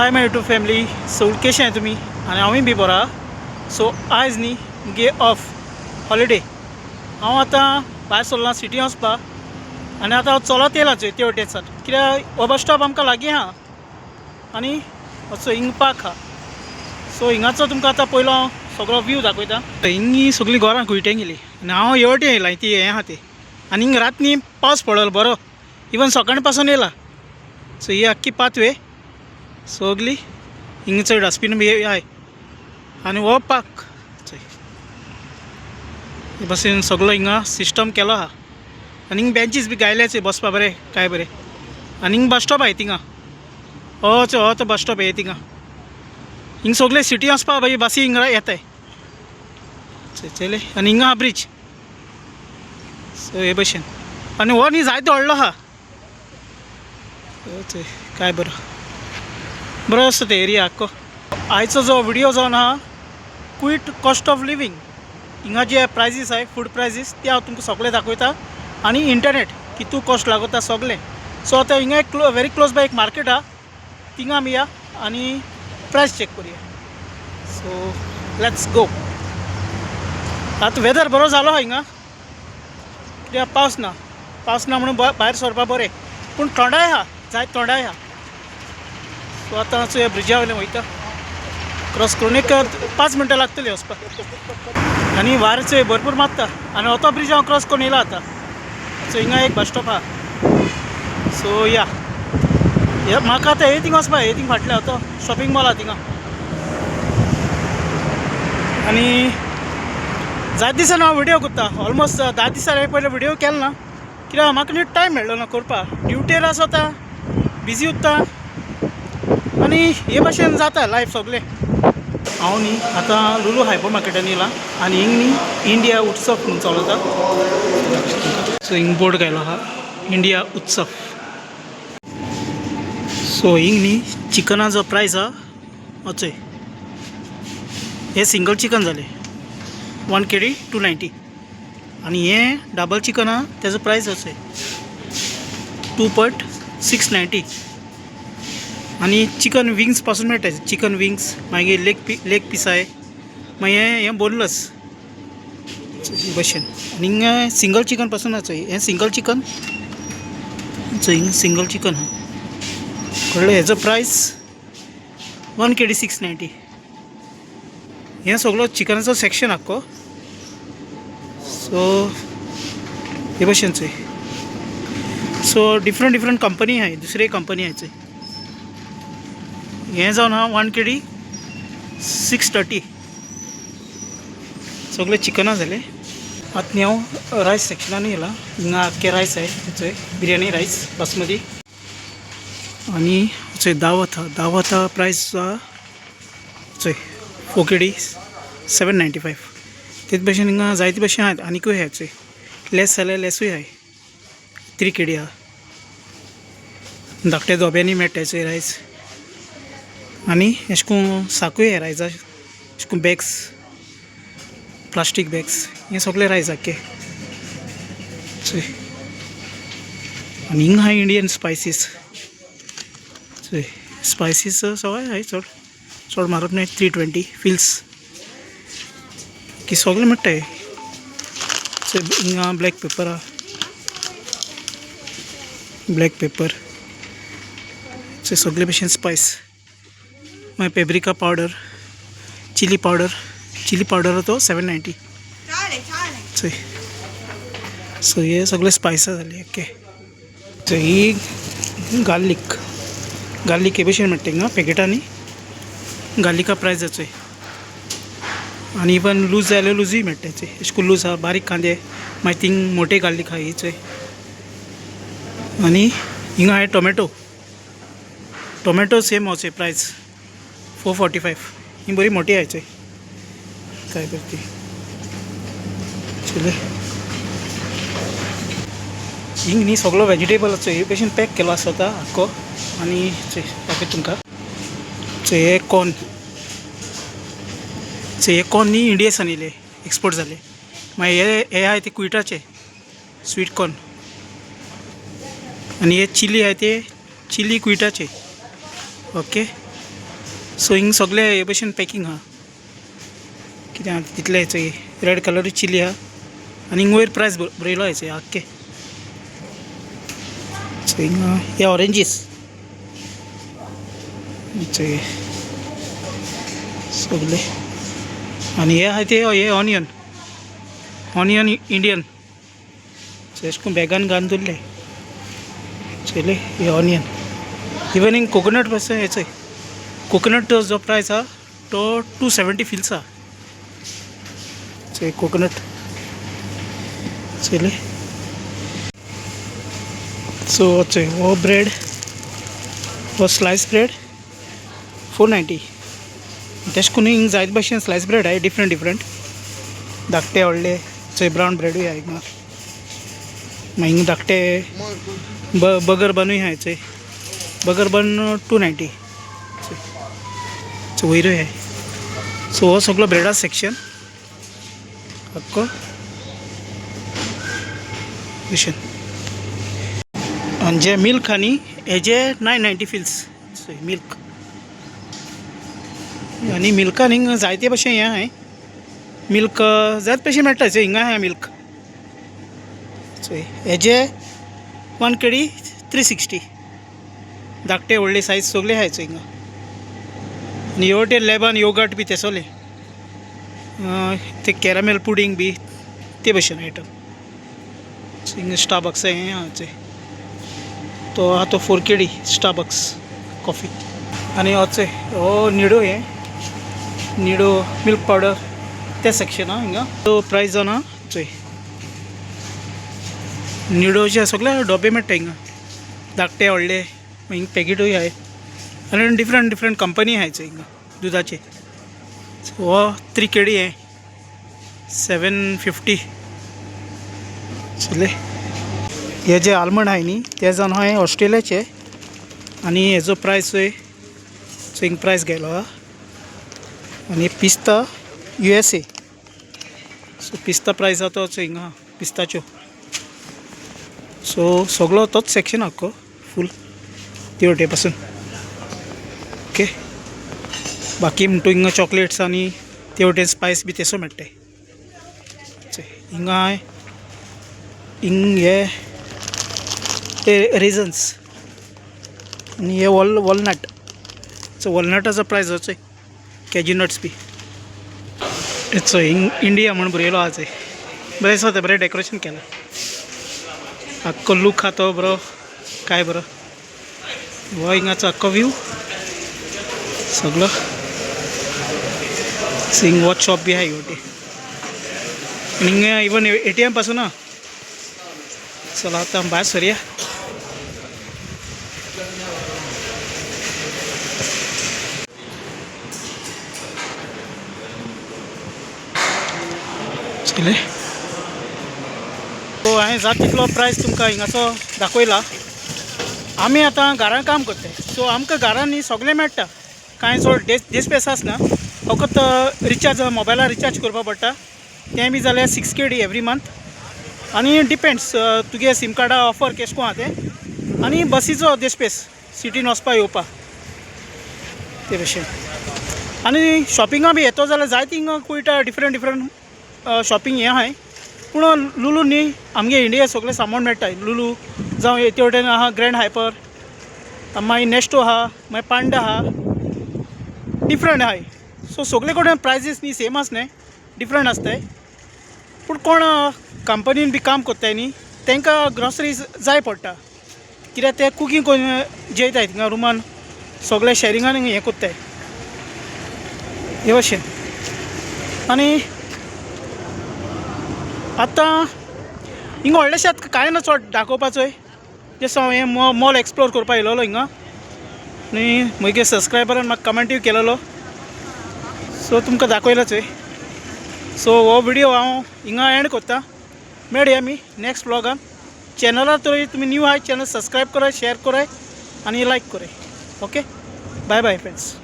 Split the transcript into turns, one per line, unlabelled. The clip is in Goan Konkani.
हाय my YouTube family, सगळीं कशें आहाय तुमी? आनी हांवूय बी बरो आहा. सो आयज न्ही मुगे ऑफ हॉलिडे. हांव आतां भायर सरलां सिटी वचपाक आनी आतां हांव चलत येयलां चोय ते वटेच्यान, कित्याक हो बस स्टॉप आमकां लागीं आहा आनी असो हिंग पार्क आहा. सो हिंगाचो तुमकां आतां पयलो हांव सगळो व्यू दाखयता. हिंगी सगळीं घरां कुयटे गेली आनी हांव हे वटेन येयलां, ती हें आहा ती. आनी हिंग रातनी पावस पडलो बरो, इवन सकाळीं पासून येयला. सो ही आख्खी पाथवे सगली, हिंग चड डस्टबीन बी आहाय आनी हो पार्क चोय हे भशेन सगलो हिंगा सिस्टम केलो आहा. आनी हिंग बेंचीस बी गायल्याच बसपा बरें, काय बरें. आनी हिंग बस स्टॉप आहाय थिंगा, हो चोय हो तो बस स्टॉप हे थिंगा. हिंग सगळे सिटी वचपा बाई बसी हिंगा येताय चले. आनी हिंगा आहा ब्रिज. सो हे भशेन आनी हो न्ही जायतो व्हडलो आहा चोय, काय बरो बरो आसता ते एरिया आख्खो. आयचो जो व्हिडियो जावन आहा क्विट कॉस्ट ऑफ लिवींग, हिंगा जे प्रायजीस आहाय फूड प्रायजीस ते हांव तुमकां सगळें दाखयता आनी इंटरनेट कितू कॉस्ट लागता सगळें. सो आतां हिंगा एक व्हेरी क्लोज बाय एक मार्केट आहा, थिंगा आमी या आनी प्रायस चॅक करुया. So let's go. आतां वेदर बरो जालो आहा हिंगा, कित्याक पावस ना, पावस ना म्हणून भायर सरपा बरें, पूण थोंडाय आहा, जायत थोंडाय आहा. सो आतां चोया ब्रिजा वयल्यान वयता क्रॉस करून, एक 5 मिनटां लागतली वचपाक. आनी वारें चोय भरपूर मारता आनी हो तो ब्रिज हांव क्रॉस करून येयला आतां. सो हिंगा एक बस स्टॉप आहा. सो या हे म्हाका आतां हे थिंग वचपा, हे थिंग फाटल्या तो शॉपिंग मॉल आहा थिंगा. आनी जायते दिसान हांव व्हिडियो करता, ऑलमोस्ट 10 दिसां हांवें पयले व्हिडियो केलो ना, कित्याक म्हाका न्ही टायम मेळ्ळो ना करपाक. ड्युटेर आसता, बिजी उरता आनी हे भाशेन जाता लायफ सगळें. हांव न्ही आतां लुलू हायपर मार्केटान येयलां आनी हिंग न्ही इंडिया उत्सव म्हणून चलता. सो हिंग बोर्ड घायलो आहा इंडिया उत्सव. सो हिंग न्ही चिकनाचो प्रायस आहा चोय, हे सिंगल चिकन जालें 1 केडी 290 आनी हे डबल चिकन आहा तेजो प्रायस अशें 2.690. आनी चिकन विंग्स पासून मेळटा, चिकन विंग्स, मागीर लेग पीस आहाय, मागीर हें हें बोनलेस हे भशेन. आनी हिंगा सिंगल चिकन पासून आहा चोय, हें सिंगल चिकन चोय, हिंगा सिंगल चिकन आहा, कळ्ळें. हेजो प्रायस 1 केडी 690. हें सगळो चिकनाचो सेक्शन आख्खो. सो हे भशेन चोय. सो डिफरंट डिफरंट कंपनी आहाय, दुसरे कंपनी आहाय चोय. हें जावन आहा 1 केडी 630. सगळे चिकना जाले. आतां न्ही हांव रायस सेक्शनान येयलां. हिंगा आख्खे रायस आहाय चोय, बिरयानी रायस बासमती. आनी चोय दावत आहा, दावत प्रायस आहा चोय 4 केडी 795. तेच भशेन हिंगा जायते भशेन आहात आनिकूय आहाय चोय, लेस जाल्यार लेसूय आहाय, 3 केडी आहा. धाकटे दोब्यांनी मेळटा चोय रायस. आनी एशें कोन्न साकूय आहाय रायसा, एशें कोन्न बॅग्स, प्लास्टीक बॅग्स, हे सगळे रायस आख्खे चोय. आनी हिंगा आहाय इंडियन स्पायसीस चोय, स्पायसीस सवाय आहाय, चड चड म्हारग न्हय, 320 फिल्स की सगळें मेळटाय चोय. हिंगा ब्लॅक पेपर आहा, ब्लॅक पेपर चोय, सगळे भशेन स्पायस. मागीर paprika powder, chilli powder, chilli powder तो 790 चोय. सो हे सगळे स्पायसां जाली. ओके, सो ही गार्लीक, गार्लीक हे भशेन मेळटा हिंगा पॅकेटांनी. गार्लिका प्रायस चोय. आनी इवन लूज जाल्यार लुजूय मेळटा चोय, अशें करून लूज आहा, बारीक कांदे, मागीर थिंग मोटे गार्लीक आहा ही चोय. आनी हिंगा आहाय टोमॅटो, टोमॅटो सेम आहा चोय, प्रायस 445. ही बरी मोठी आहाय चोय, काय करती चले. हिंग न्ही सगळो वेजिटेबल चोय हे भशेन पॅक केलो आसता आख्खो. आनी चोय दाखयता तुमकां चोय, हे कॉर्न चोय, हे कॉर्न न्ही इंडिये सान येयले, एक्सपोर्ट जाले. मागीर हे हे आहाय ते कुयटाचे स्वीट कॉर्न. आनी हे चिली आहाय ते चिली कुयटाचे. ओके. सो हिंग सगळे हे भशेन पॅकींग आहा. कितें आहा तितलें चोय, रेड कलर चिली आहा आनी हिंग वयर प्रायस बरयलो आहा चोय आख्खे. सो हिंगा हे ऑरेंजीस चोय सगळे. आनी हे आहा ते हे ऑनियन, ऑनियन इंडियन. सो अशें करून बॅगान घालून दवरले चोयले हे ऑनियन. इवन हिंग कोकोनट पासून हे चोय, कोकोनट जो प्रायस आहा तो 270 फिल्स आहा. चोय कोकोनट चोयले. सो चोय हो ब्रेड, हो स्लायस ब्रेड 490. तेश करून हिंग जायते भशेन स्लायस ब्रेड आहाय डिफरंट डिफरंट, धाकटे व्हडले. चोय ब्रावन ब्रेडूय आहाय हिंगा. मागीर हिंग धाकटे बगर बनूय आहाय चोय, बगर बन 290. चोय वयरूय आहाय. सो हो सगळो ब्रेडा सेक्शन आख्खो भशेन. आनी जे मिल्क आहा न्ही हेजे 990 फिल्स. चोय मिल्क. आनी मिल्कान हिंग जायते भशेन हें आहाय, मिल्क जायते भशेन मेळटा. चोय हिंगा आहाय मिल्क. चोय हेजे 1 केडी 360. धाकटे व्हडले सायज सगळे आहाय चोय हिंगा. आनी हे वटेन लेबन योगर्ट बी ते सगळे, ते कॅरामेल पुडींग बी ते भशेन आयटम. हिंगा स्टारबक्स हें आहा चोय, तो आहा तो 4 केडी स्टारबक्स कॉफी. आनी हो चोय हो निडो, हें निडो मिल्क पावडर ते सेक्शन आहा हिंगा. तो प्रायस जावन आहा चोय, निडोचे सगळे डोबे मेळटा हिंगा, धाकटे व्हडले. हिंग पॅकेटूय आहाय आनी डिफरंट डिफरंट कंपनी आहाय चोय हिंगा दुदाचे. हो 3 केडी हें 750 चले. हे जे आल्मंड आहाय न्ही ते जावन आहाय ऑस्ट्रेलियाचे. आनी हेजो प्रायस चोय, सो हिंग प्रायस गेलो आहा. आनी पिस्ता USA. सो पिस्ता प्रायस आहा तो चोय हिंगा पिस्ताच्यो. सो सगळो तोच सेक्शन आख्खो फूल ते वटे पासून. ओके, बाकी म्हणटू हिंगा चॉकलेट्स आनी ते वटेन स्पायस बी तेसो मेळटाय. चोय हिंगा हिंग हे रेजन्स आनी हे वॉलनट. सो वॉलनटाचो प्रायस हो चोय, कॅज्यू नट्स बी. चोय हिंग इंडिया म्हूण बरयलो आहा चोय. बरें दिसता, बरें डेकोरेशन केलां. आख्खो लूक आहा तो बरो, काय बरो. हो हिंगाचो आख्खो व्यू सगळो. हिंग वॉच शॉप बी आहा वटे. आनी हिंगा इवन एटीएम पासून आहा. चला आतां भायर सरया. चले, सो हांवें जाता तितलो प्रायस तुमकां हिंगाचो दाखयला. आमी आतां घरान काम करताय, सो आमकां घरान न्ही सगळें मेळटा. कांय चड देसपेस आसना, फकत रिचार्ज मोबायलार रिचार्ज करपा पडटा, तें बी जाल्यार 6 केडी एवरी मंथ. आनी डिपेंड्स तुगे सीम कार्डा ऑफर केश कोण आहा तें. आनी बसीचो देशपेस सिटीन वचपा येवपा ते भशेन. आनी शॉपिंगा बी येतो जाल्यार जायती हिंगा कुयटा डिफरंट डिफरंट शॉपिंग हें आहाय. पूण लुलू न्ही आमगे इंडिया सगळें सामान मेळटा. लुलू जावं ते वटेन आहा ग्रँड हायपर, मागीर नेस्टो आहा, मागीर पांडा आहा, डिफरंट आहाय. सो सगळे कडेन प्रायजीस न्ही सेम आसनाय, डिफरंट आसताय. पूण कोण कंपनीन बी काम करताय न्ही तांकां ग्रॉसरीज जाय पडटा, कित्याक ते कुकींग करून जेयताय थिंगा रुमान, सगळे शॅरिंगान हें करताय हे भशेन. आनी आतां हिंगा व्हडलेशें कांय ना चड दाखोवपाचोय. जस्ट हांव हें मॉल एक्सप्लोर करपाक येयलेलो हिंगा. आनी म्हगे सबस्क्रायबरान म्हाका कमेंटूय केलेलो, सो तुमकां दाखयलाच. सो हो व्हिडियो हांव हिंगा एंड करता. मेळया आमी नेक्स्ट व्लॉगान. चॅनलार तर तुमी न्यू आहाय, चॅनल सबस्क्रायब कराय, शेयर कराय आनी लायक कराय. Okay, bye bye friends.